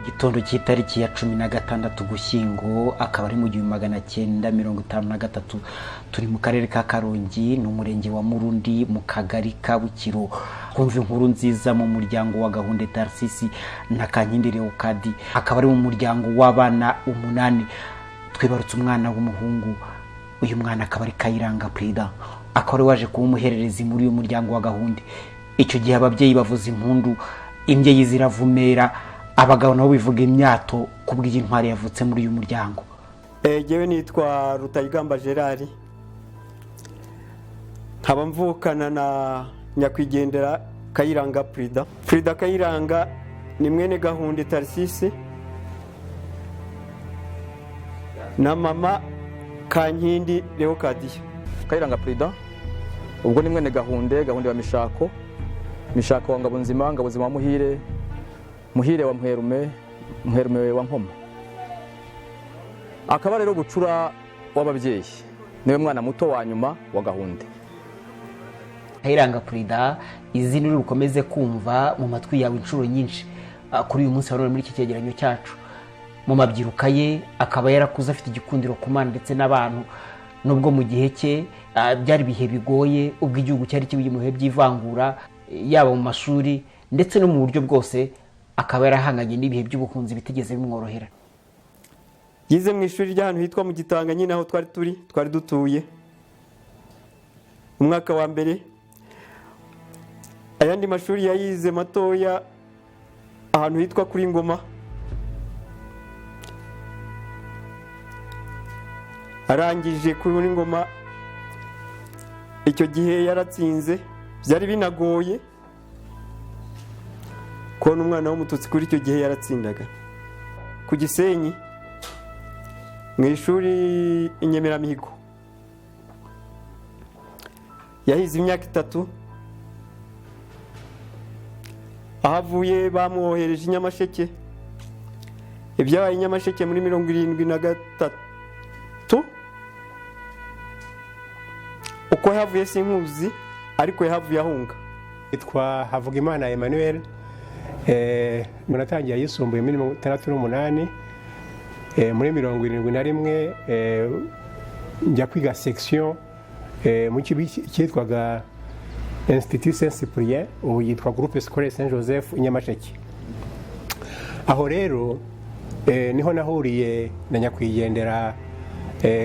Gitondo cy'itariki ya 16 Gushyingo, akaba ari mu 1953, turi mu karere ka Karongi, ni umurenge wa Murundi, mu kagari ka Bukiro. Kumva inkuru nziza mu muryango wa Gahunde Tarsisi na Kankindi Leokadi, akaba ari mu muryango w'abana umunani. Twibarutse umwana w'umuhungu. Uyu mwana akaba ari Kayiranga Prida, akaba ari waje kuba umuhererezi muri uyu muryango wa Gahunde. Icyo gihe ababyeyi bavuza impundu, imbyeyi ziravumera, abagabo nabo bivuga imyato kubw'iyi ntwari yavutse muri uyu muryango. Jyewe nitwa Rutayigamba Gerard, nkaba mvukana na nyakwigendera Kayiranga Prida. Prida Kayiranga ni mwene Gahunde Tarisisi na mama Kankindi Leokadiya. Kayiranga Prida ubwo ni mwene Gahunde, Gahunde wa Mishako, Mishako wa Ngabonzima, Ngabonzima wa Muhire, Muhire wa Muherume, Muherume wa Nkoma. Akaba rero bucura w'ababyeyi, niwe mwana muto wa nyuma wa Gahunde. Kayiranga Prida, izina uri bukomeze kumva mu matwi yawe inshuro nyinshi kuri uyu munsi wa none muri iki cyegeranyo cyacu. Mu mabyiruka ye akaba yarakuze afite igikundiro ku Mana ndetse n'abantu, nubwo mu gihe cye byari ibihe bigoye, ubwo igihugu cyari kiri mu bihe by'ivangura, yaba mu mashuri ndetse no mu buryo bwose, akaba yarahanganye n'ibihe by'ubuhunzi bitigeze bimworohera. Yize mu ishuri ry'ahantu hitwa mu Gitanga nyine, aho twari turi, twari dutuye, umwaka wa mbere. Ayandi mashuri yayize matoya ahantu hitwa kuri Ngoma. Arangije kuri Ngoma, icyo gihe yaratsinze, byari binagoye kubona umwana w'umututsi kuri icyo gihe yaratsindaga. Ku Gisenyi mu ishuri Inyemeramihigo yahize imyaka 3. Aho avuye bamwohereje i Nyamasheke. Ibyabaye i Nyamasheke muri 73, uko yahavuye sinkuzi, ariko yahavuye ahunga. Yitwa Havugimana Emmanuel, munatangiye ayisumbuye muri 68, muri 71 njya kwiga section mu kigo cyitwaga Institut Saint Cyprien, ubu yitwa Groupe Scolaire Saint Joseph i Nyamasheke. Aho rero niho nahuriye na nyakwigendera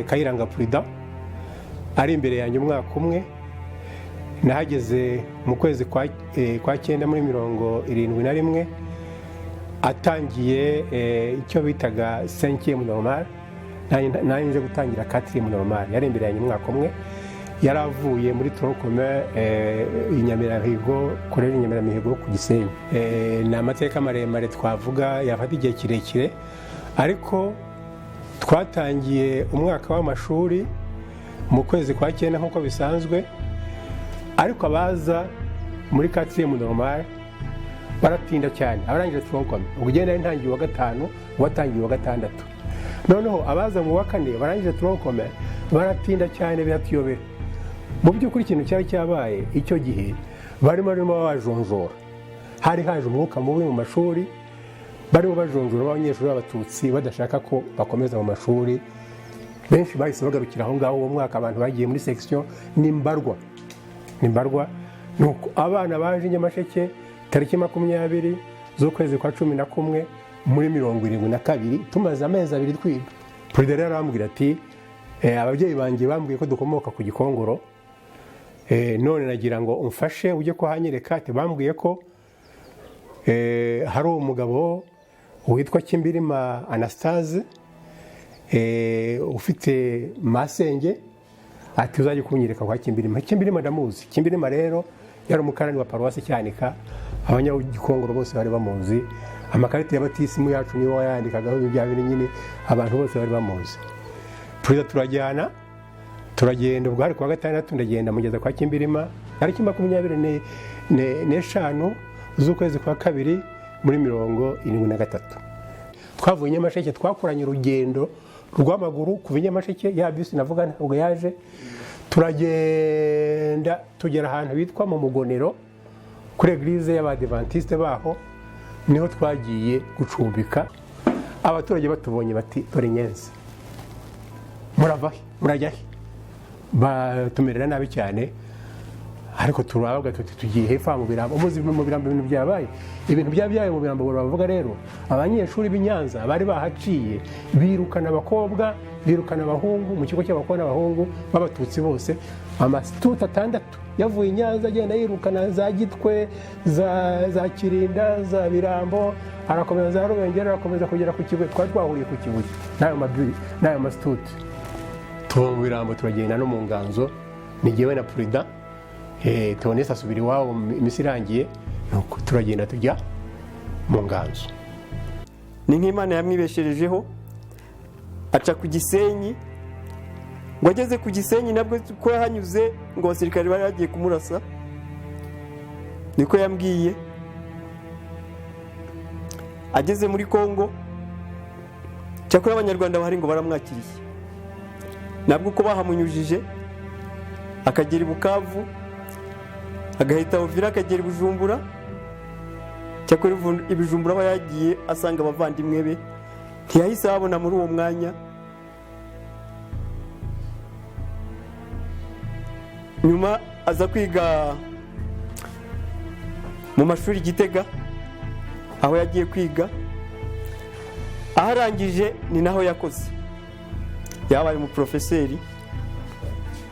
Kayiranga Prida, ari imbere yanjye umwaka umwe. Nahageze mu kwezi kwa cyenda muri 71, atangiye icyo bitaga cinquième normal, nanjye nje gutangira quatrième normal. Yari imbere yanjye umwaka umwe, yari avuye muri tronc commun Inyamiramihigo, collège Inyemeramihigo ku Gisenyi. Ni amateka maremare twavuga yafata igihe kirekire, ariko twatangiye umwaka w'amashuri mu kwezi kwa cyenda nk'uko bisanzwe, ariko abaza muri quatrième normal baratinda cyane, abarangije tronc commun. Ubwo ugenda ntangiye uwa gatanu, uwatangiye uwa gatandatu, noneho abaza mu wa kane barangije tronc commun baratinda cyane, biratuyobera. Mu by'ukuri ikintu cyari cyabaye icyo gihe, barimo bajonjora, hari haje umwuka mubi mu mashuri, barimo bajonjora abanyeshuri b'abatutsi badashaka ko bakomeza mu mashuri. Benshi bahise bagarukira aho ngaho. Uwo mwaka abantu bagiye muri section ni mbarwa, ni mbarwa. Nuko abana baje i Nyamasheke tariki 20 z'ukwezi kwa 11 muri 72, tumaze amezi 2 twiga. Perezida rero arambwira ati ababyeyi banjye bambwiye ko dukomoka ku Gikongoro, none nagira ngo umfashe ujye kuhanyereka. Ati bambwiye ko hari umugabo witwa Kimbirima Anastase ufite masenge, ati uzajye kunyereka kwa Kimbirima. Kimbirima ndamuzi. Kimbirima rero yari umukarani wa paruwasi Cyanika, abanyagikongoro bose bari bamuzi, amakarita ya batisimu yacu niwe wayandikagaho, ibya bintu nyine abantu bose bari bamuzi. Perezida turajyana, turagenda, ubwo hari kuwa gatandatu, ndagenda mugeza kwa Kimbirima tariki 25 z'ukwezi kwa kabiri muri 73. Twavuye i Nyamasheke, twakoranye urugendo rw'amaguru kuva i Nyamasheke, ya bisi navuga ntabwo yaje, turagenda tugera ahantu bitwa mu Mugonero kuri eglise y'abadivantiste baho. Niho twagiye gucumbika. Abaturage batubonye bati: "Dore inyenzi, murava he? Murajya he?" Batumerera nabi cyane, ariko turavuga tuti: "Tugiye hepfo aha mu Birambo." Muzi mu Birambo ibintu byabaye, ibintu byabaye mu Birambo. Bavuga rero abanyeshuri b'i Nyanza bari bahaciye, birukana abakobwa, birukana abahungu mu kigo cy'abakobwa n'abahungu b'Abatutsi bose. Amasituti 6 yavuye i Nyanza, agenda yirukana za Gitwe, za Kirinda, za Birambo, arakomeza za Rubengera, arakomeza kugera ku Kibuye. Twari twahuriye ku Kibuye n'ayo masituti. Tuva mu Birambo, turagenda no mu Nganzo, ni jyewe na Prudent. Tubonese asubira iwabo iminsi irangiye, nuko turagenda tujya mu Nganzo. Ni nk'Imana yamwibesherejeho, aca ku Gisenyi. Ngo ageze ku Gisenyi nabwo ko yahanyuze, ngo abasirikare bari bagiye kumurasa, niko yambwiye. Ageze muri Kongo, cyakora Abanyarwanda bahari ngo baramwakiriye, nabwo uko bahamunyujije akagera i Bukavu, agahita Uvira, akagera i Bujumbura. Cyakora i Bujumbura aba yagiye asanga abavandimwe be, ntiyahise ababona muri uwo mwanya. Nyuma aza kwiga mu mashuri Gitega, aho yagiye kwiga. Aharangije ni naho yakoze, yabaye umuporofeseri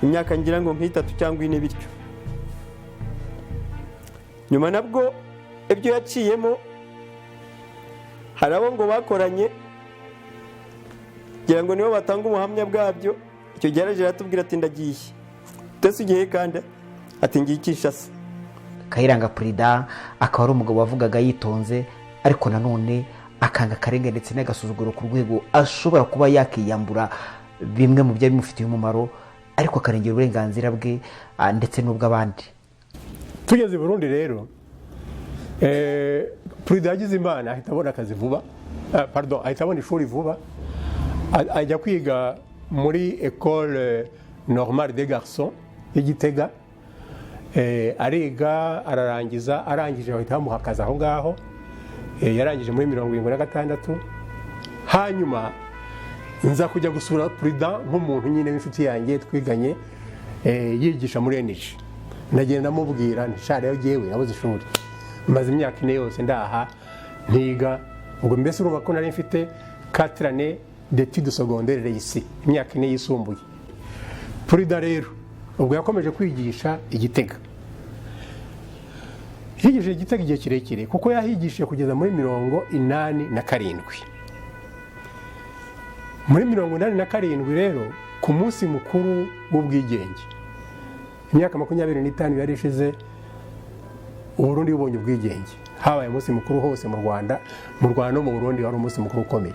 imyaka ngira ngo nk'itatu cyangwa 4 bityo. Nyuma nabwo ibyo yaciyemo, hari abo ngo bakoranye, ngira ngo nibo batanga ubuhamya bwabyo. Icyo gihe yaraje aratubwira ati: "Ndagiye." "Ndetse ugiye kandi?" Ati: "Ngiye Kinshasa." Kayiranga Prudent akaba ari umugabo wavugaga yitonze, ariko nanone akanga akarengane ndetse n'agasuzuguro ku rwego ashobora kuba yakiyambura bimwe mu byari bimufitiye umumaro, ariko akarengera uburenganzira bwe ndetse n'ubw'abandi. Tugeze i Burundi rero, Prudent yagize Imana ahita abona akazi vuba, pardon, ahita abona ishuri vuba, ajya kwiga muri École Normale des Garçons y'Igitega. Ariga ararangiza. Arangije bahita bamuha akazi aho ngaho. Yarangije muri 76. Hanyuma nza kujya gusura Prudent nk'umuntu nyine w'inshuti yanjye twiganye, yigisha muri ENIGE. Ndagenda mubwira nti: "Sha rero jyewe nabuze ishuri, maze imyaka 4 yose ndaha ntiga." Ubwo mbese urumva ko nari mfite quatre années d'études secondaires réussies, imyaka 4 yisumbuye. Prudent rero ubwo yakomeje kwigisha i Gitega. Yigishije i Gitega igihe kirekire, kuko yahigishije kugeza muri 87. Muri 87 rero, ku munsi mukuru w'ubwigenge, imyaka 25 yari ishize Uburundi bubonye ubwigenge, habaye umunsi mukuru hose mu Rwanda. Mu Rwanda no mu Burundi wari umunsi mukuru ukomeye.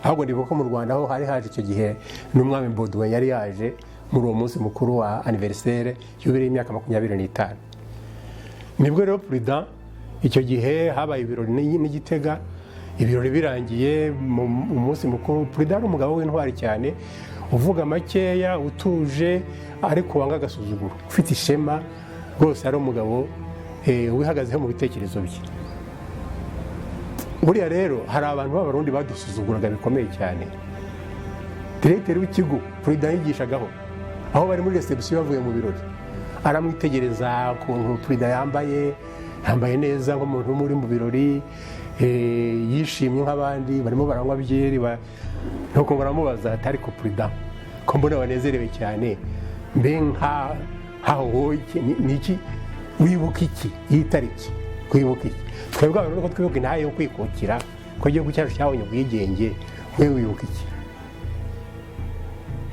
Ahubwo ndibuka ko mu Rwanda ho hari haje icyo gihe n'umwami Baudouin, yari yaje muri uwo munsi mukuru wa anniversaire, jubilé y'imyaka 25. Nibwo rero Prudent icyo gihe habaye ibirori n'Igitega. Ibirori birangiye mu munsi mukuru, Prudent ari umugabo w'intwari cyane, uvuga makeya, utuje, ariko wanga agasuzuguro, ufite ishema rwose, ari umugabo wihagazeho mu bitekerezo bye. Buriya rero hari abantu b'Abarundi badusuzuguraga bikomeye cyane. Diregiteri w'ikigo Prudent yigishagaho, aho bari muri réception bavuye mu birori, aramwitegereza ukuntu Prudent yambaye, yambaye neza nk'umuntu uri mu birori, yishimye nk'abandi barimo baranywa byeri. Nuko baramubaza ati: "Ariko Prudent, ko mbona wanezerewe cyane, mbe nkaho wowe ni iki wibuka? Iki iyi tariki wibuka iki? Twebwe abantu ko twibuka intahe yo kwikukira, ko igihugu cyacu cyabonye ubwigenge, wowe wibuka iki,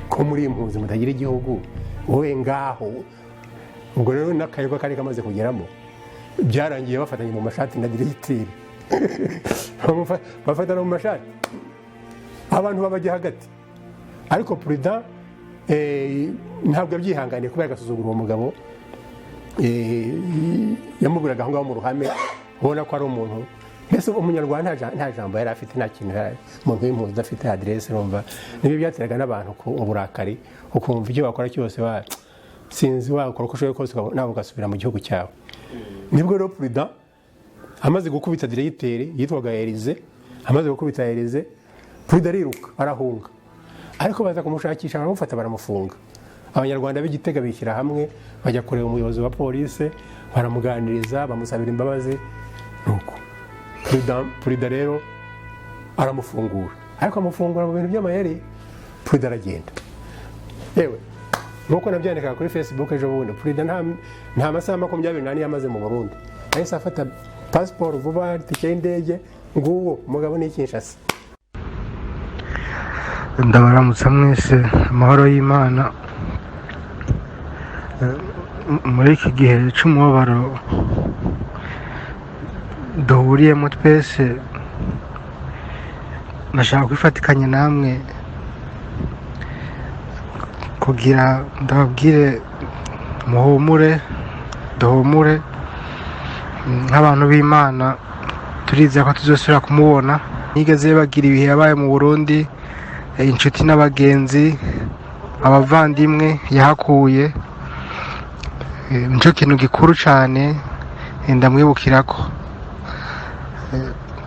ko muri impunzi mutagira igihugu, wowe ngaho?" Ubwo rero n'akayoga kari kamaze kugeramo. Byarangiye bafatanye mu mashati na diregiteri, bafatana mu mashati, abantu babajya hagati. Ariko Prudent ntabwo yabyihanganiye kubera agasuzuguro uwo mugabo yamubwiraga aho ngaho mu ruhame, ubona ko ari umuntu mbese Umunyarwanda, nta jambo yari afite, nta kintu yari, umuntu w'impunzi udafite aderese. Urumva nibyo byateraga n'abantu uburakari, ukumva icyo wakora cyose sinzi, wakora uko ushoboye kose nawe ugasubira mu gihugu cyawe. Nibwo rero Prudent Amaze gukubita diregiteri yitwaga Elize, amaze gukubita Elize, Prida ariruka arahunga, ariko baza kumushakisha baramufata baramufunga. Abanyarwanda b'Igitega bishyira hamwe bajya kureba umuyobozi wa polisi, baramuganiriza, bamusabira imbabazi. Nuko Prida rero aramufungura, ariko amufungura mu bintu by'amayeri. Prida aragenda. Yewe, nkuko nabyandikaga kuri Facebook ejo bundi, Prida nta masaha 24 yamaze mu Burundi, yahise afata pasiporo vuba, itike y'indege, nguwo umugabo ni Kinshasa. Ndabaramutsa mwese, amahoro y'Imana. Muri iki gihe cy'umubabaro duhuriyemo twese, ndashaka kwifatikanya namwe kugira ndababwire muhumure, duhumure nk'abantu b'Imana. Turizera ko tuzosubira kumubona. Nigeze bagira ibihe yabaye mu Burundi, inshuti n'abagenzi, abavandimwe yahakuye, nicyo kintu gikuru cyane ndamwibukirako.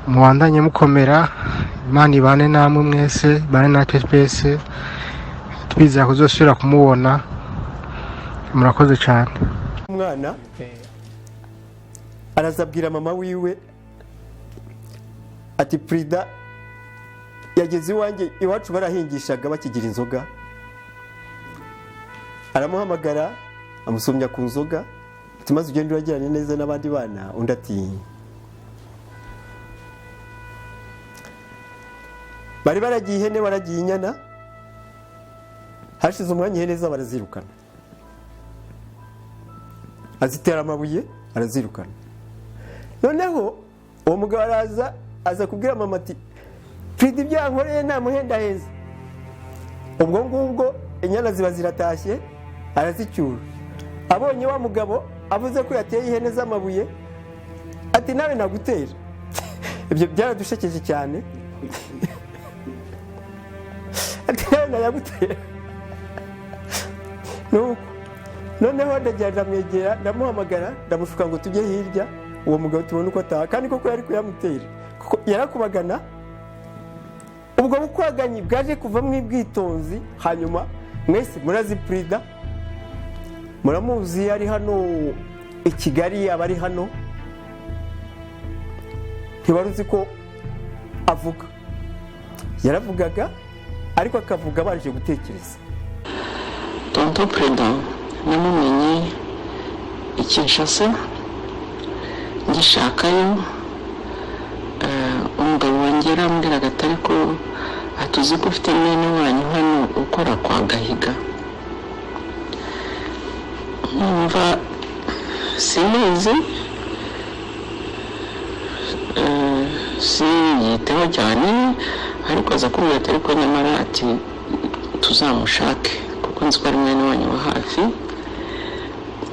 Mubandanye mukomera, Imana ibane namwe mwese, ibane natwe twese, twizera kuzosubira kumubona. Murakoze cyane. Umwana arazabwira mama wiwe ati: "Prida yageze iwanjye." Iwacu barahingishaga bakigira inzoga. Aramuhamagara, amusomya ku nzoga, ati: "Maze ugende uragirane neza n'abandi bana." Undi ati bari baragiye ihene, baragiye inyana. Hashize umwanya ihene zabo barazirukana, azitera amabuye arazirukana. Noneho uwo mugabo araza, aza kubwira mama ati: "Prida ibyo yankoreye namuhendaheza." Ubwo ngubwo inyana ziba ziratashye, arazicyura. Abonye wa mugabo avuze ko yateye ihene z'amabuye, ati: "Nawe nagutera." Ibyo byaradushekeje cyane. Ati: "Nawe nayagutera." Nuko noneho ndagenda ndamwegera, ndamuhamagara, ndamushuka ngo tujye hirya, uwo mugabo tubone uko ataha. Kandi koko yari kuyamutera, kuko yarakubagana. Ubwo bukwaganyi bwaje kuvamo ubwitonzi. Hanyuma mwese murazi Prida, muramuzi, ari hano i Kigali, aba ari hano. Ntiwari uzi ko avuga. Yaravugaga, ariko akavuga abanje gutekereza. Tonton Prida namumenye i Kinshasa ngishakayo. Umugabo wanjye yarambwiraga ati: "Ariko atuzi ko ufite mwene wanyu hano ukora kwa Gahiga." Nkumva sinizi, siyiteho cyane, ariko aza kumbwira ati: "Ariko nyamara," ati, "tuzamushake kuko nzi ko ari mwene wanyu wa hafi."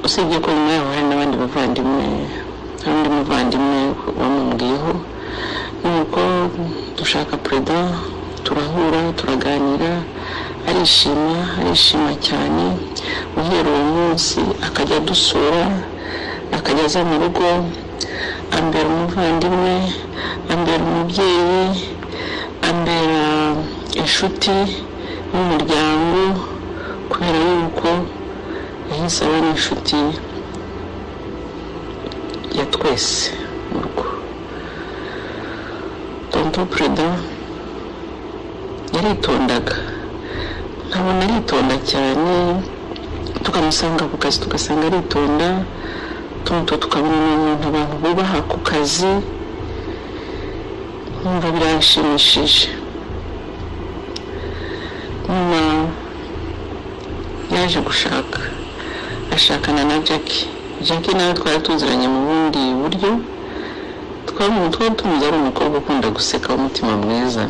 Usibye ko nyuma yaho hari n'abandi bavandimwe, hari undi muvandimwe wamubwiyeho. Nuko dushaka Prida, turahura, turaganira, arishima, arishima cyane. Guhera uwo munsi akajya adusura, akajya aza mu rugo, ambera umuvandimwe, ambera umubyeyi, ambera inshuti y'umuryango, kubera yuko yahise aba n'inshuti ya twese mu rugo. Tonton Prida yaritondaga, nkabona aritonda cyane. Tukamusanga ku kazi, tugasanga aritonda. Tonto tukabona ni umuntu abantu bubaha ku kazi, nkumva biranshimishije. Nyuma yaje gushaka, ashakana na Jackie. Jackie nawe twari tuziranye mu bundi buryo, twari tumuzi ari umukobwa ukunda guseka, w'umutima mwiza.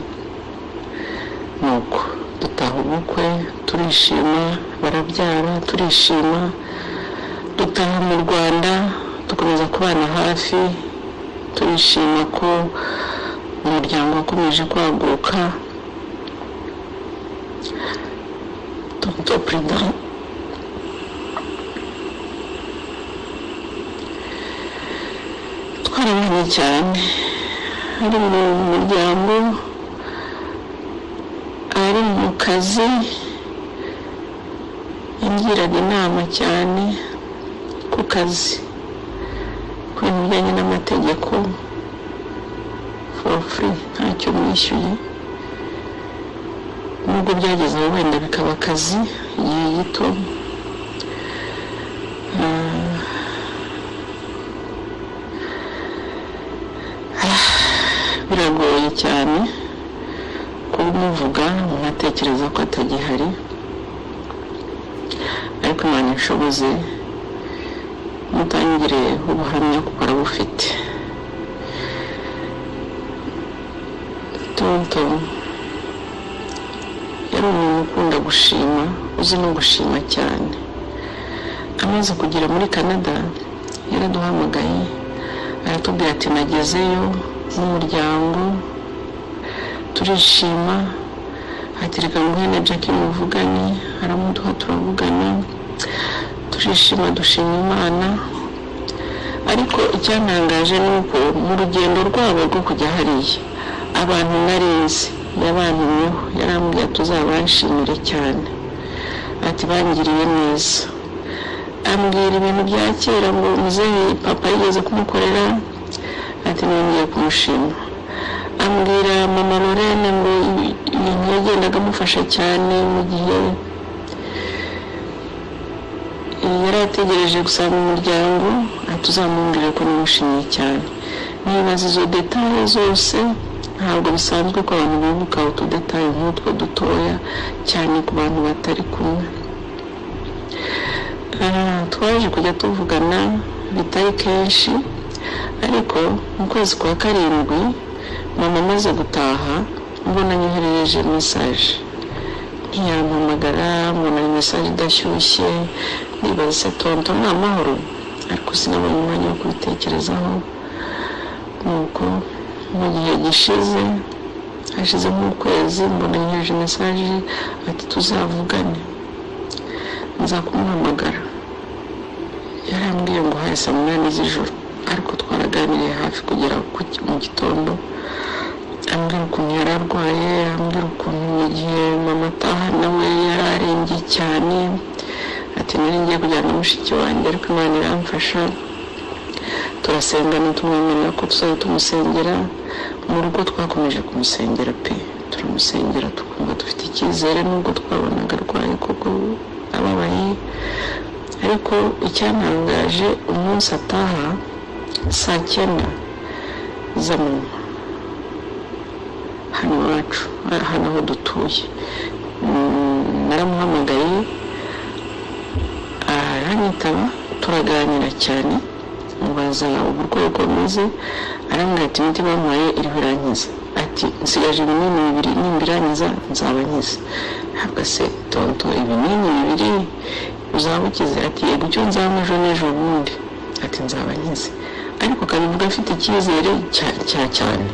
Nuko dutaha ubukwe, turishima, barabyara, turishima, dutaha mu Rwanda, dukomeza kubana hafi, turishima ko umuryango wakomeje kwaguka. Tonton Prida twarabanye. Narishimye cyane, ari mu muryango, ari mu kazi, yangiraga inama cyane ku kazi, ku bintu bijyanye n'amategeko, for free, ntacyo mwishyuye, nubwo byageze aho wenda bikaba akazi igihe gito. Biragoye cyane kumuvuga nkatekereza ko atagihari, ariko Imana inshoboze mutangire ubuhamya kuko arabufite. Tonto yari umuntu ukunda gushima, uzi no gushima cyane. Amaze kugera muri Canada yaraduhamagaye aratubwira ati nagezeyo n'umuryango turishima, ati reka nguhe na Jackie muvugane, aramuduha turavugana, turishima dushima Imana. Ariko icyantangaje ni uko mu rugendo rwabo rwo kujya hariya abantu narinzi yabantumyeho, yarambwiye tuzabanshimire cyane, ati bangiriye neza, ambwira ibintu bya kera ngo muzehe papa yigeze kumukorera, ati nongeye kumushima, ambwira mama Lorene ngo ibintu yagendaga amufasha cyane mu gihe yari ategereje gusanga umuryango, ati uzamumbwire ko namushimiye cyane. Nibaza izo detaye zose, ntabwo bisanzwe ko abantu bibuka utudetaye nk'utwo dutoya cyane ku bantu batari kumwe. Twaje kujya tuvugana bitari kenshi, ariko mu kwezi kwa 7 mama amaze gutaha mbona anyoherereje mesaje, ntiyampamagara, mbona ni mesaje idashyushye, nibaza se tonto ni amahoro, ariko sinabonye umwanya wo kubitekerezaho. Nuko mu gihe gishize, hashize nk'ukwezi, mbona anyohereje mesaje ati tuzavugane, nzakumuhamagara. Yarambwiye ngo hari saa 8 z'ijoro, ariko twaraganiriye hafi kugera mu gitondo, ambwira ukuntu yari arwaye, ambwira ukuntu mu gihe mama ataha nawe yari arembye cyane, ati nari ngiye kujyana na mushiki wanjye ariko Imana iramfasha, turasengana tumwemerera ko tuzajya tumusengera. Mu rugo twakomeje kumusengera pe, turamusengera tukumva dufite icyizere nubwo twabonaga arwaye koko ababaye. Ariko icyantangaje, umunsi ataha saa 9 z'amanywa hano iwacu, hano aho dutuye, naramuhamagaye aranyitaba, turaganira cyane, mubaza uburwayi uko bumeze, arambwira ati imiti bamuhaye iriho irankiza, ati nsigaje ibinini 2, nimba irankiza nzaba nkize. Ntabwo se tonto ibinini 2 uzaba ukize? Ati yego, icyo nzaba ejo n'ejo bundi, ati nzaba nkize. Ariko akabivuga afite icyizere cya cyane.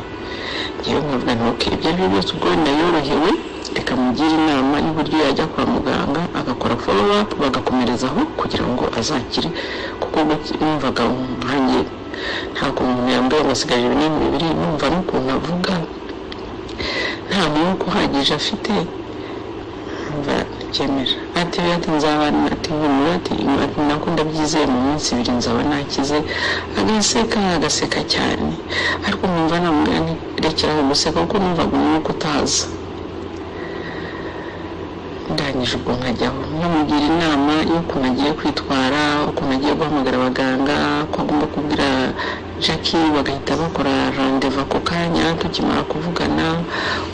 Ngewe nkavuga nti okay, ibyo ari byo byose ubwo wenda yorohewe, reka mugire inama y'uburyo yajya kwa muganga agakora follow up, bagakomerezaho kugira ngo azakire, kuko numvaga nkanjye nta kuntu umuntu yambwiye ngo asigaje ibinini 2, numva n'ukuntu avuga nta mwuka uhagije afite, numva ntibyemera. Ati ati nzabana, ati humura, ati nako ndabyizeye mu minsi 2 nzaba nakize. Agaseka agaseka cyane, ariko numva namubwira nti rekeraho guseka kuko numvaga umwuka utaza. Ndangije ubwo nkajyaho nkamugira inama y'ukuntu agiye kwitwara, ukuntu agiye guhamagara abaganga, ko agomba kubwira Jackie bagahita bakora rendez-vous ako kanya tukimara kuvugana,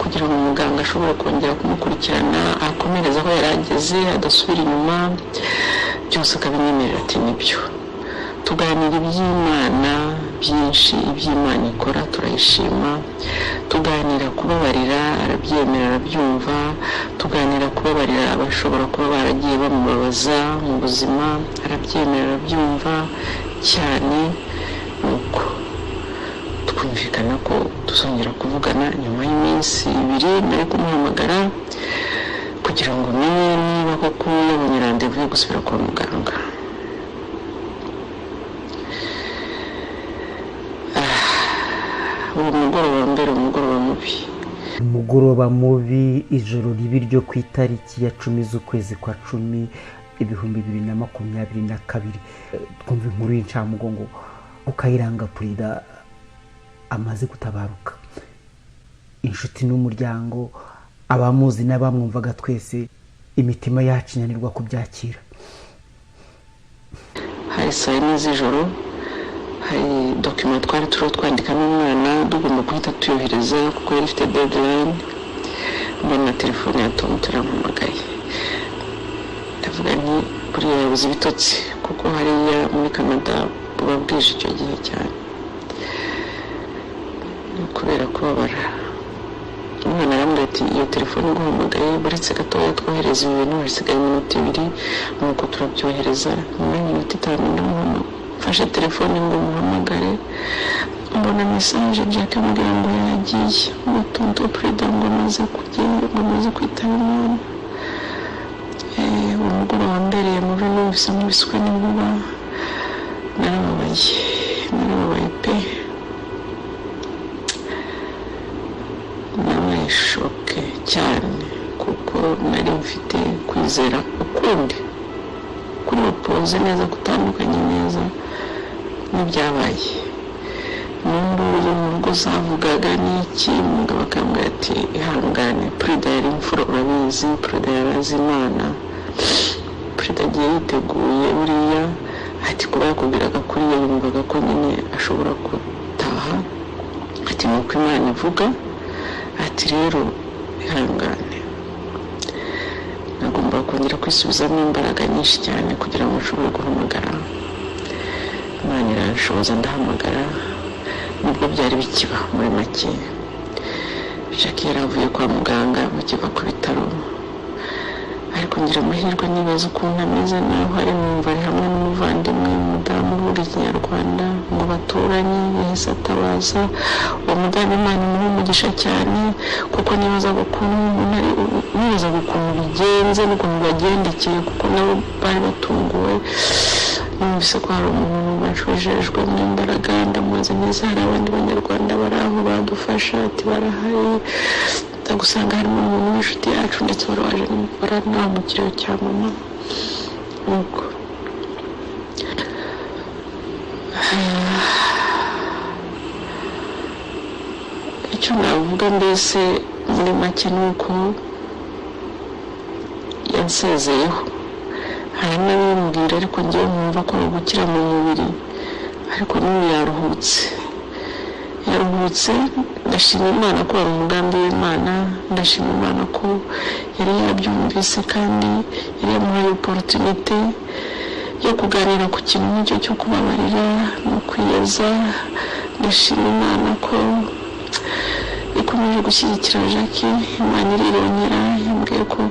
kugira ngo umuganga ashobore kongera kumukurikirana, akomereze aho yari ageze, adasubira inyuma, byose akabinyemerera ati nibyo. Tuganira iby'Imana byinshi, iby'Imana ikora turayishima, tuganira kubabarira arabyemera arabyumva, tuganira kubabarira abashobora kuba baragiye bamubabaza mu buzima arabyemera arabyumva cyane. Nuko twumvikana ko tuzongera kuvugana nyuma y'iminsi 2, nari kumuhamagara kugira ngo menye niba koko yabonye rendez-vous yo gusubira kwa muganga. Uwo mugoroba mbere, umugoroba mubi. Umugoroba mubi, ijoro ribi ryo ku itariki ya 10 z'ukwezi kwa 10 2022. Twumva inkuru y'incamugongo Kayiranga Prudent amaze gutabaruka. Inshuti n'umuryango, abamuzi n'abamwumvaga, twese imitima yacu inanirwa kubyakira. Hari saa 4 z'ijoro, hari document twari turiho twandika n'umwana, tugomba guhita tuyohereza kuko yari ifite deadline. Mbona telefone ya Tom turamuhamagaye, ndavuga nti buriya yabuze ibitotsi, kuko hariya muri Canada buba bwije icyo gihe cyane. Kubera kubabara, umwana arambwira ati: "Iyo telefone iguhamagaye, buretse gatoya twohereza ibi bintu, hasigaye iminota 2." Nuko turabyohereza. Nyuma y'iminota 5 ndamuhamagara, mfashe telefone ngo muhamagare, mbona message Jack ambwira ngo yagiye, ngo tonton Perezida ngo amaze kugenda, ngo amaze kwitaba Imana. Uwo mugoroba mbereye mubi, numvise nkubiswe n'inkuba. Narababaye, narababaye pe. Nabaye choqué cyane, kuko nari mfite kwizera ukundi kuri opposé neza, kutandukanye neza n'ibyabaye. N'induru zo mu rugo zavugaga n'iki, umugabo akambwira ati: "Ihangane, Perezida yari imfura, urabizi, Perezida yari azi Imana, Perezida agiye yiteguye buriya." Ati kuba yakubwiraga kuriya, yumvaga ko nyine ashobora gutaha. Ati ni uko Imana ivuga. Ati rero ihangane. Nagomba kongera kwisubizamo imbaraga nyinshi cyane kugira ngo nshobore guhamagara. Imana iranshoboza, ndahamagara nubwo byari bikiba. Muri make, Jacques yari avuye kwa muganga, bakiva ku bitaro, ariko ngira amahirwe nibaza ukuntu ameze naho ari, numva ari hamwe n'umuvandimwe, umudamu uvuga Ikinyarwanda ngo baturanye. Yahise atabaza uwo mudamu. Imana imuha umugisha cyane, kuko nibazaga ukuntu umuntu ari, nibazaga ukuntu bigenze n'ukuntu bagendekeye, kuko nabo bari batunguwe. Numvise ko hari umuntu bashojejwemo imbaraga, ndamubaza neza: "Hari abandi Banyarwanda bari aho badufasha?" Ati: "Barahari, ndagusanga harimo umuntu w'inshuti yacu, ndetse wari waje baranaha mu kiriro cya mama." Nuko icyo navuga mbese muri make ni uko yansezeyeho. Hari n'abimbwira, ariko ngewe nkumva ko ari ugukira mu mubiri, ariko n'ubu yaruhutse, yaruhutse. Ndashima Imana ko wari umugambi w'Imana. Ndashima Imana ko yari yabyumvise kandi yari yamuhaye opportunité yo kuganira ku kintu nk'icyo cyo kubabarira no kwiyeza. Ndashima Imana ko ikomeje gushyigikira Jacques. Imana irirongera yambwiye ko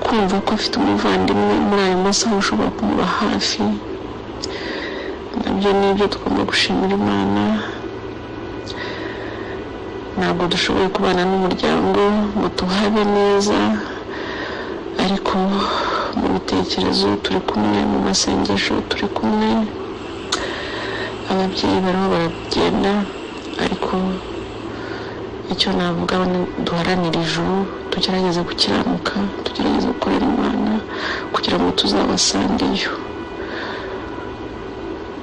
kumva ko afite umuvandimwe muri ayo masaha ushobora kumuba hafi, nabyo ni ibyo tugomba gushimira Imana. Ntabwo dushoboye kubana n'umuryango ngo tuhabe neza, ariko mu bitekerezo turi kumwe, mu masengesho turi kumwe. Ababyeyi bariho baragenda, ariko icyo navuga ni duharanire ijuru, tugerageze gukiranuka, tugerageze gukorera Imana kugira ngo tuzabasangeyo.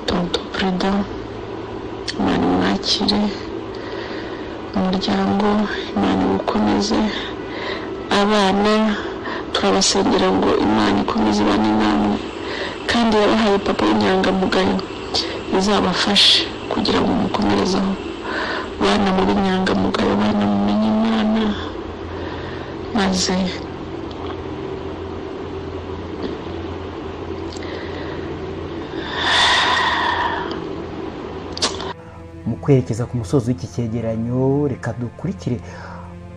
Tonton Perezida, Imana imwakire. Umuryango, Imana iwukomeze. Abana turabasengera ngo Imana ikomeze ibane namwe, kandi yabahaye papa w'inyangamugayo, izabafashe kugira ngo mukomerezeho. Bana muri inyangamugayo, bana mumenye Imana, maze Mu kwerekeza ku musozo w'iki cyegeranyo, reka dukurikire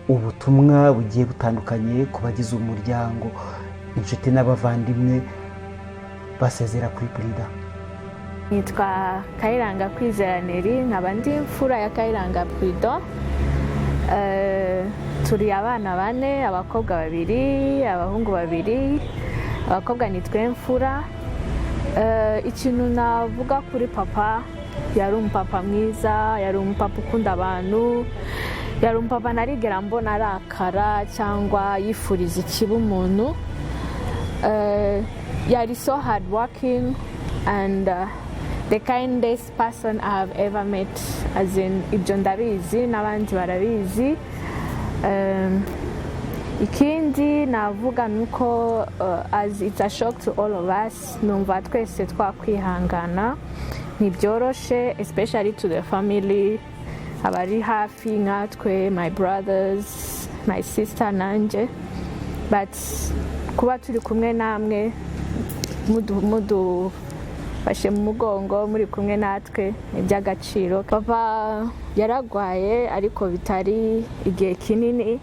ubutumwa bugiye butandukanye ku bagize umuryango, inshuti n'abavandimwe basezera kuri Prudent. Nitwa Kayiranga Kwizera Neri, nkaba ndi imfura ya Kayiranga Prudent. Turi abana bane, abakobwa babiri, abahungu babiri. Abakobwa nitwe mfura. Ikintu navuga kuri papa Yari umupapa mwiza, yari umupapa ukunda abantu, yari umupapa ntarigera mbona arakara cyangwa yifuriza ikibi umuntu. Yari so hard working and the kindest person I have ever met, as in ibyo ndabizi n'abandi barabizi. Ikindi navuga ni uko as it's a shock to all of us, numva twese twakwihangana. Ntibyoroshe, especially to the family, abari hafi nkatwe, my brothers, my sister nanjye, but kuba turi kumwe namwe, mudufashe mu mugongo, muri kumwe natwe, ni iby'agaciro. Papa yaragwaye ariko bitari igihe kinini.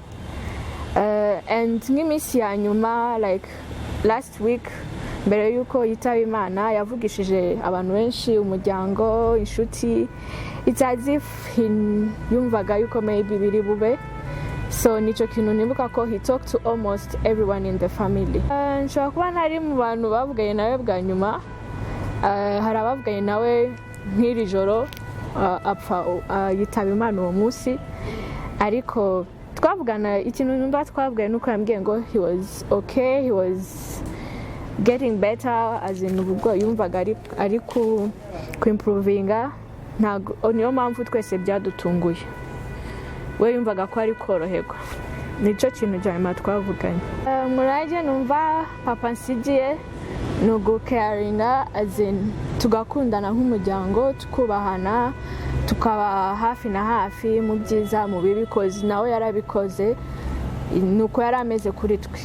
And nk'iminsi ya nyuma, like last week, mbere y'uko yitaba Imana, yavugishije abantu benshi, umuryango, inshuti. It's as if he yumvaga yuko maybe biri bube. So nicyo kintu nibuka ko he talked to almost everyone in the family. Nshobora kuba ntari mu bantu bavuganye nawe bwa nyuma. Hari abavuganye nawe nk'iri joro apfa, yitaba Imana uwo munsi, ariko twavugana, ikintu numva twavuganye nuko yambwiye ngo he was okay, he was getting better, as in ubwo yumvaga ari ku improvinga. Ntabwo, niyo mpamvu twese byadutunguye. We yumvaga ko ari koroherwa. Nicyo kintu cya nyuma twavuganye. Umurage numva papa nsigiye ni ugucaringa, as in tugakundana nk'umuryango, tukubahana, tukaba hafi na hafi mu byiza, mu bibi, 'cause nawe yarabikoze, ni uko yari ameze kuri twe.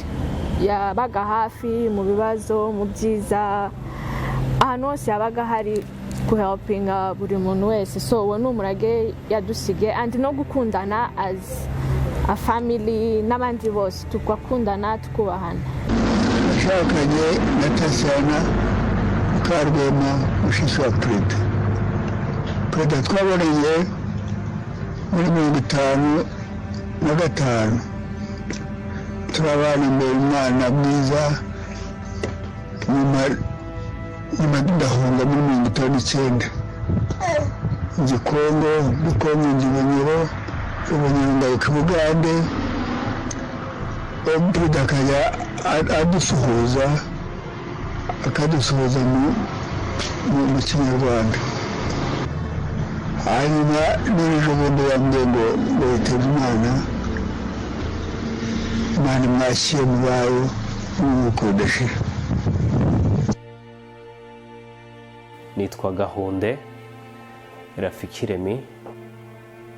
Yabaga hafi mu bibazo, mu byiza, ahantu hose yabaga hari guhelpinga buri muntu wese. So uwo ni umurage yadusigiye, and no gukundana as a family n'abandi bose, tugakundana, tukubahana. Nashakanye na Tasiyana Mukarwema, mushiki wa perezida. Perezida twabonanye muri 55, turabana imbere, umwana mwiza. Nyuma ndahunga muri 59, njya i Kongo, muri Kongo njya i Bunyoro, i Bunyoro ngaruka i Bugande. Perezida akajya adusuhuza, akadusuhuza mu Kinyarwanda. Hanyuma n'ejo bundi bambwiye ngo yitabye Imana. Imana imwakire mu bayo n'umwuka udashira. Nitwa Gahunde Rafiki Remi.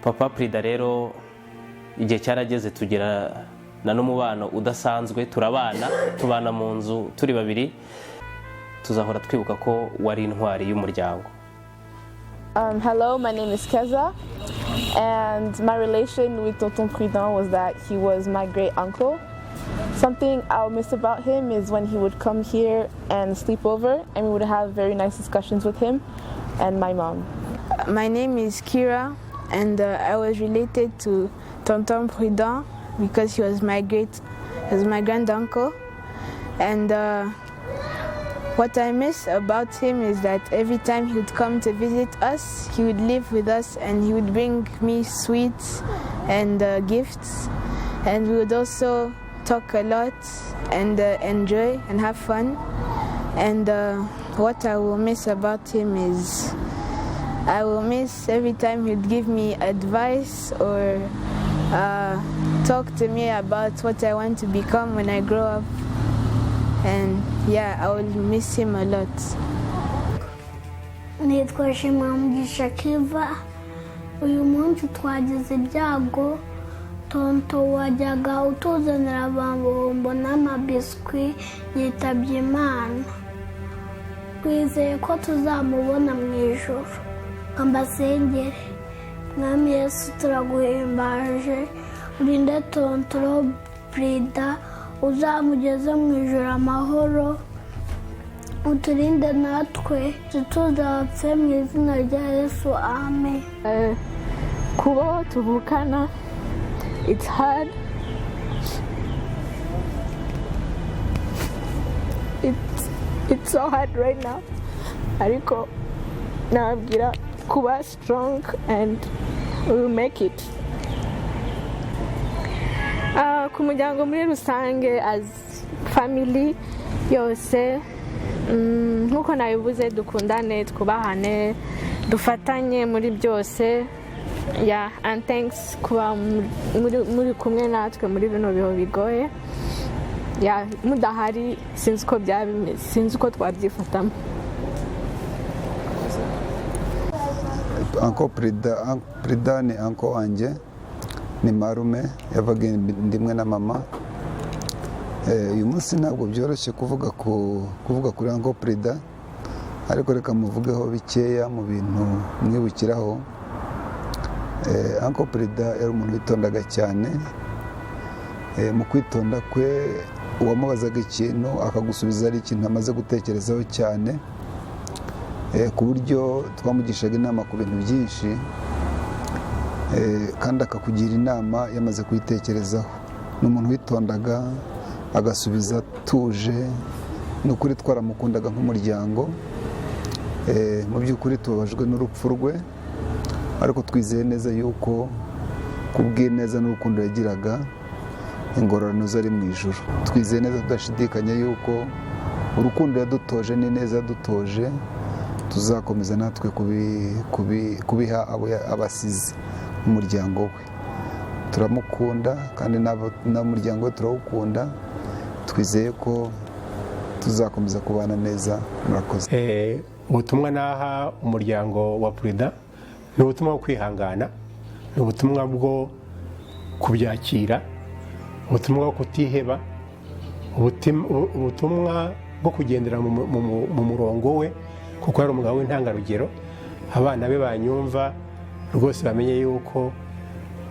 Papa Prida rero, igihe cyarageze tugira na n'umubano udasanzwe, turabana, tubana mu nzu turi babiri. Tuzahora twibuka ko wari intwari y'umuryango. Hello, my name is Keza, and my relation with Tonton Prudent was that he was my great uncle. Something I'll miss about him is when he would come here and sleep over, and we would have very nice discussions with him and my mom. My name is Kira, and I was related to Tonton Prudent because he was my granduncle. And what I miss about him is that every time he would come to visit us, he would live with us and he would bring me sweets and gifts. And we would also talk a lot and enjoy and have fun. And what I will miss about him is I will miss every time he'd give me advice or talk to me about what I want to become when I grow up. And yeah, I will miss him a lot. Nitwa Shimamugisha Kiva. Uyu munsi twagize ibyago. Tonto wajyaga utuzanira amabombo n'amabiswi yitabye Imana. Twizeye ko tuzamubona mu ijoro. Ambasengere. Mwami Yesu, turaguhimbaje. Urinde Tonto Prida, uzamugeze mu ijoro amahoro, uturinde natwe ntituzapfe, mu izina rya Yesu, amen. Kuba tuvukana, it's hard. It's so hard right now, ariko nababwira Kuba strong and we will make it. Ku muryango muri rusange, as family yose, nk'uko nabivuze, dukundane, twubahane, dufatanye muri byose. Yeah, and thanks kuba muri kumwe natwe muri bino bihe bigoye. Yeah, mudahari sinzi uko byaba bimeze, sinzi uko twabyifatamo. Uncle Prida, Prida ni uncle wanjye, ni marume, yavaga ndimwe na mama. Uyu munsi ntabwo byoroshye kuvuga kuri uncle Prida, ariko reka muvugeho bikeya mu bintu mwibukiraho. Uncle Prida yari umuntu witondaga cyane. Mu kwitonda kwe, uwamubazaga ikintu akagusubiza ari ikintu amaze gutekerezaho cyane, ku buryo twamugishaga inama ku bintu byinshi, kandi akakugira inama yamaze kuyitekerezaho. Ni umuntu witondaga, agasubiza atuje. Ni ukuri twaramukundaga nk'umuryango. Mu by'ukuri tubabajwe n'urupfu rwe, ariko twizeye neza yuko kubw'ineza n'urukundo yagiraga, ingororano ze ari mu ijuru. Twizeye neza tudashidikanya yuko urukundo yadutoje n'ineza yadutoje tuzakomeza natwe kubiha abo abasize, umuryango we. Turamukunda kandi n'umuryango we turawukunda. Twizeye ko tuzakomeza kubana neza. Murakoze. Ubutumwa naha umuryango wa Prida ni ubutumwa bwo kwihangana, ni ubutumwa bwo kubyakira, ubutumwa bwo kutiheba, ubutumwa bwo kugendera mu murongo we, kuko yari umugabo w'intangarugero. Abana be banyumva rwose bamenye yuko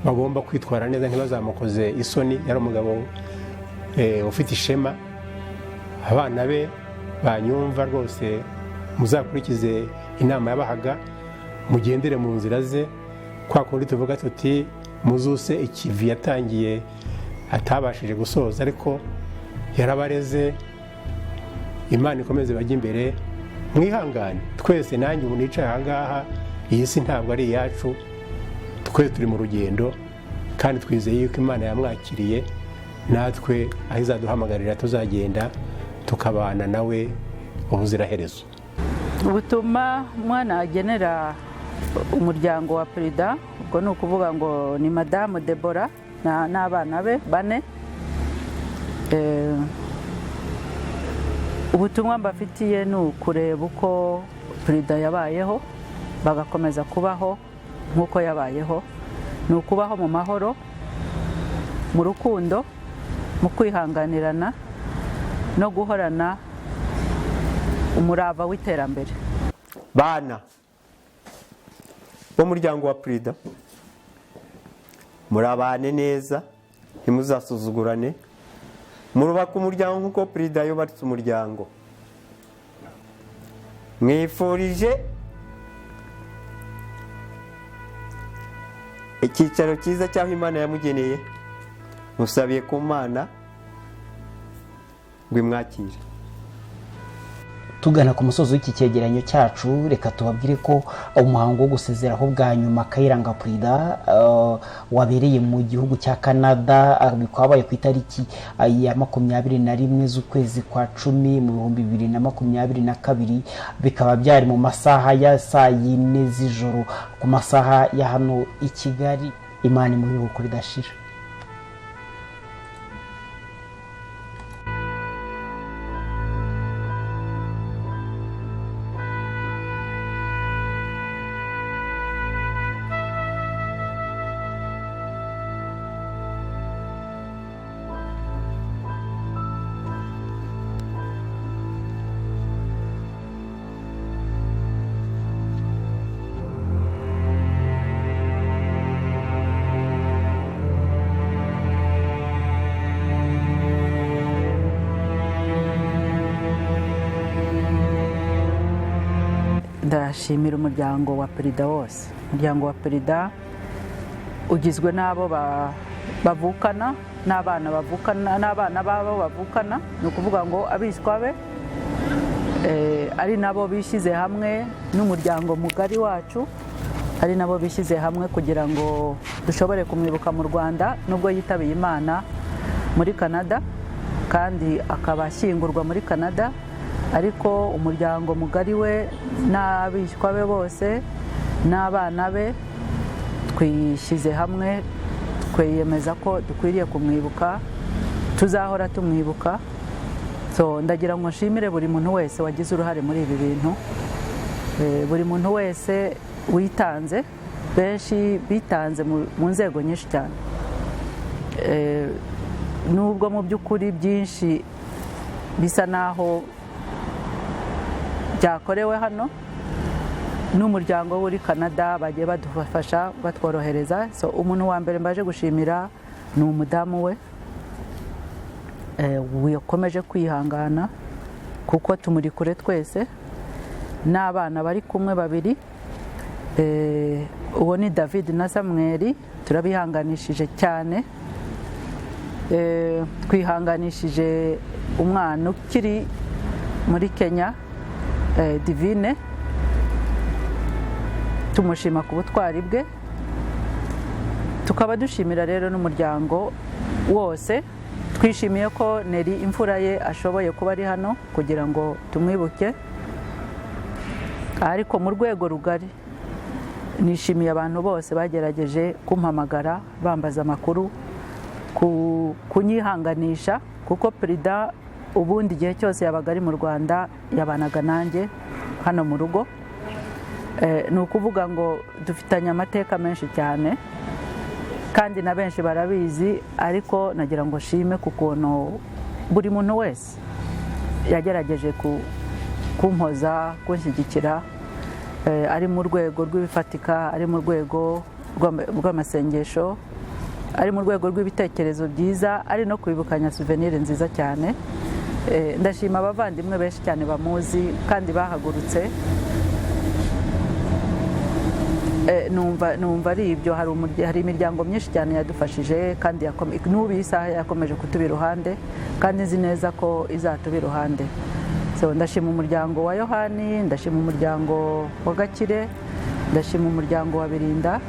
bagomba kwitwara neza, ntibazamukoze isoni. Yari umugabo ufite ishema. Abana be banyumva rwose, muzakurikize inama yabahaga, mugendere mu nzira ze. Kwa kundi tuvuga tuti muzuse ikivi yatangiye atabashije gusoza, ariko yarabareze. Imana ikomeze bajye imbere, mwihangane. Twese, nanjye ubu nicaye aha ngaha, iyi si ntabwo ari iyacu, twese turi mu rugendo, kandi twizeye yuko Imana yamwakiriye, natwe aho izaduhamagarira tuzagenda tukabana nawe ubuziraherezo. Ubutumwa umwana agenera umuryango wa Perida, ubwo ni ukuvuga ngo ni Madamu Debora n'abana be bane. Ubutumwa mbafitiye ni ukureba uko Perida yabayeho, bagakomeza kubaho nk'uko yabayeho. Ni ukubaho mu mahoro, mu rukundo, mu kwihanganirana no guhorana umurava w'iterambere. Bana b'umuryango wa Prida, murabane neza, ntimuzasuzugurane, murubaka umuryango nk'uko Prida yubatse umuryango. Mwifurije icyicaro cyiza cy'aho Imana yamugeneye, musabiye ku Mana ngo imwakire. Tugana ku musozi w'iki cyegeranyo cyacu, reka tubabwire ko umuhango wo gusezeraho bwa nyuma Kayiranga Prida wabereye mu gihugu cya Canada, bikaba ku itariki ya 21 z'ukwezi kwa 10 mu 2022, bikaba byari mu masaha ya saa 4 z'ijoro ku masaha ya hano i Kigali. Imana imuhe iruhuko ridashira. Ndashimira umuryango wa Perida wose. Umuryango wa Perida ugizwe n'abo bavukana n'abana bavukana n'abana babo bavukana, ni ukuvuga ngo abiswa be, ari nabo bishyize hamwe n'umuryango mugari wacu. Ari nabo bishyize hamwe kugira ngo dushobore kumwibuka mu Rwanda, nubwo yitabiye Imana muri Canada kandi akaba ashyingurwa muri Canada, ariko umuryango mugari we n'abishywa be bose n'abana be twishyize hamwe, twiyemeza ko dukwiriye kumwibuka, tuzahora tumwibuka. So ndagira ngo nshimire buri muntu wese wagize uruhare muri ibi bintu, buri muntu wese witanze. Benshi bitanze mu nzego nyinshi cyane, nubwo mu by'ukuri byinshi bisa naho byakorewe hano n'umuryango w'uri Canada, bagiye badufasha, batworohereza. So umuntu wa mbere mbaje gushimira ni umudamu we wakomeje kwihangana, kuko tumuri kure twese, n'abana bari kumwe babiri, uwo ni David na Samuel. Turabihanganishije cyane. Twihanganishije umwana ukiri muri Kenya, Divine, tumushima ku butwari bwe. Tukaba dushimira rero n'umuryango wose. Twishimiye ko Neri, imfura ye, ashoboye kuba ari hano kugira ngo tumwibuke. Ariko mu rwego rugari nishimiye abantu bose bagerageje kumpamagara, bambaza amakuru, kunyihanganisha, kuko Perida ubundi igihe cyose yabaga ari mu Rwanda yabanaga nanjye hano mu rugo. Ni ukuvuga ngo dufitanye amateka menshi cyane, kandi na benshi barabizi, ariko nagira ngo nshime ku kuntu buri muntu wese yagerageje kumpoza, kunshyigikira, ari mu rwego rw'ibifatika, ari mu rwego rw'amasengesho, ari mu rwego rw'ibitekerezo byiza, ari no kwibukanya souvenir nziza cyane. Ndashima abavandimwe benshi cyane bamuzi kandi bahagurutse. Numva ari ibyo. Hari imiryango myinshi cyane yadufashije, kandi n'ubu iyi saha yakomeje kutuba iruhande, kandi nzi neza ko izatuba iruhande. So ndashima umuryango wa Yohani, ndashima umuryango wa Gakire, ndashima umuryango wa Birinda,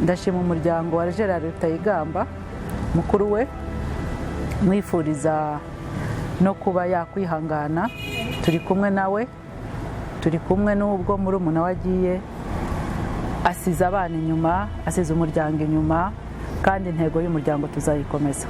ndashima umuryango wa Gerard Rutayigamba mukuru we, mwifuriza no kuba yakwihangana. Turi kumwe nawe, turi kumwe n'ubwo murumuna we agiye, asize abana inyuma, asize umuryango inyuma, kandi intego y'umuryango tuzayikomeza.